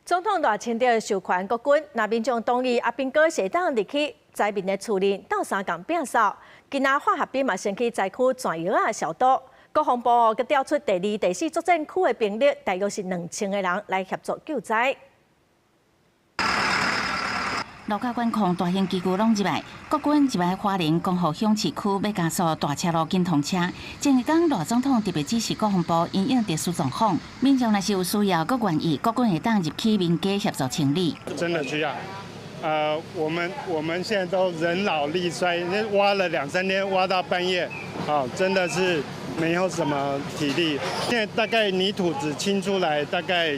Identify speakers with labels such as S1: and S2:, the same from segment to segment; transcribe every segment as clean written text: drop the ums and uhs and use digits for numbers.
S1: 總統賴清德授權國軍，若民眾同意，阿兵哥會當入去災民的厝裡鬥相共摒掃。今仔化學兵嘛先去災區轉藥仔消毒。國防部閣調出第二、第四作戰區的兵力，大約是2000個人來協助救災。
S2: 路口管控大型機具攏入來，國軍入來花蓮光復鄉市區欲加速大車路緊通車。前一工賴總統特別指示國防部因應特殊狀況，民眾若是有需要，閣願意，國軍會當入去民家協助清理。
S3: 真的需要，我們現在都人老力衰，挖了兩三天，挖到半夜，好，真的是沒有什麼體力。現在大概泥土只清出來大概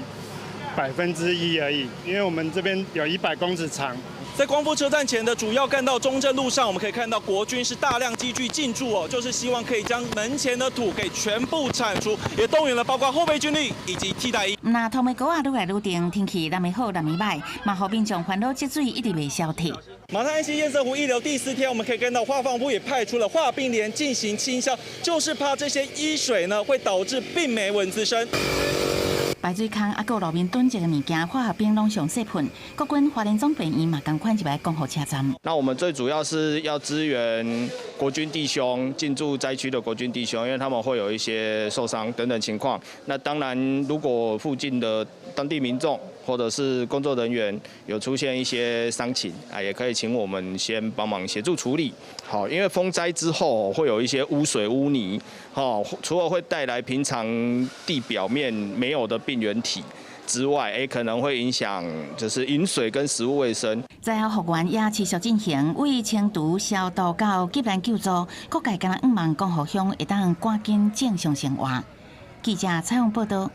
S3: 1%而已，因為我們這邊有100公尺長。
S4: 在光復車站前的主要幹道中正路上，我們可以看到國軍是大量機具進駐哦，就是希望可以將門前的土給全部鏟除，也動員了包括後備軍力以及替代役。
S2: 那土䘼膏仔愈來愈重，天氣若袂好，若袂䆀，嘛予民眾煩惱積水一直袂消退。
S4: 馬太鞍溪堰塞湖溢流第四天，我們可以看到化防部也派出了化冰連進行清消，就是怕這些淤水呢會導致病媒蚊滋生。
S2: 排水孔抑閣路面囤積的物件，化學兵攏詳細噴。國軍花蓮總病院嘛仝款入來光復車站。
S5: 那我們最主要是要支援國軍弟兄進駐災區的國軍弟兄，因為他們會有一些受傷等等情況。那當然，如果附近的當地民眾或者是工作人員有出現一些傷情啊，也可以請我們先幫忙協助處理。好，因為風災之後會有一些污水污泥，好，除了會帶來平常地表面沒有的病原體之外，可能會影響就是飲水跟食物衛生。
S2: 災後復原也持續進行，為清除消毒到急難救助，各界敢若向望光復鄉會當趕緊正常生活。記者採訪報道。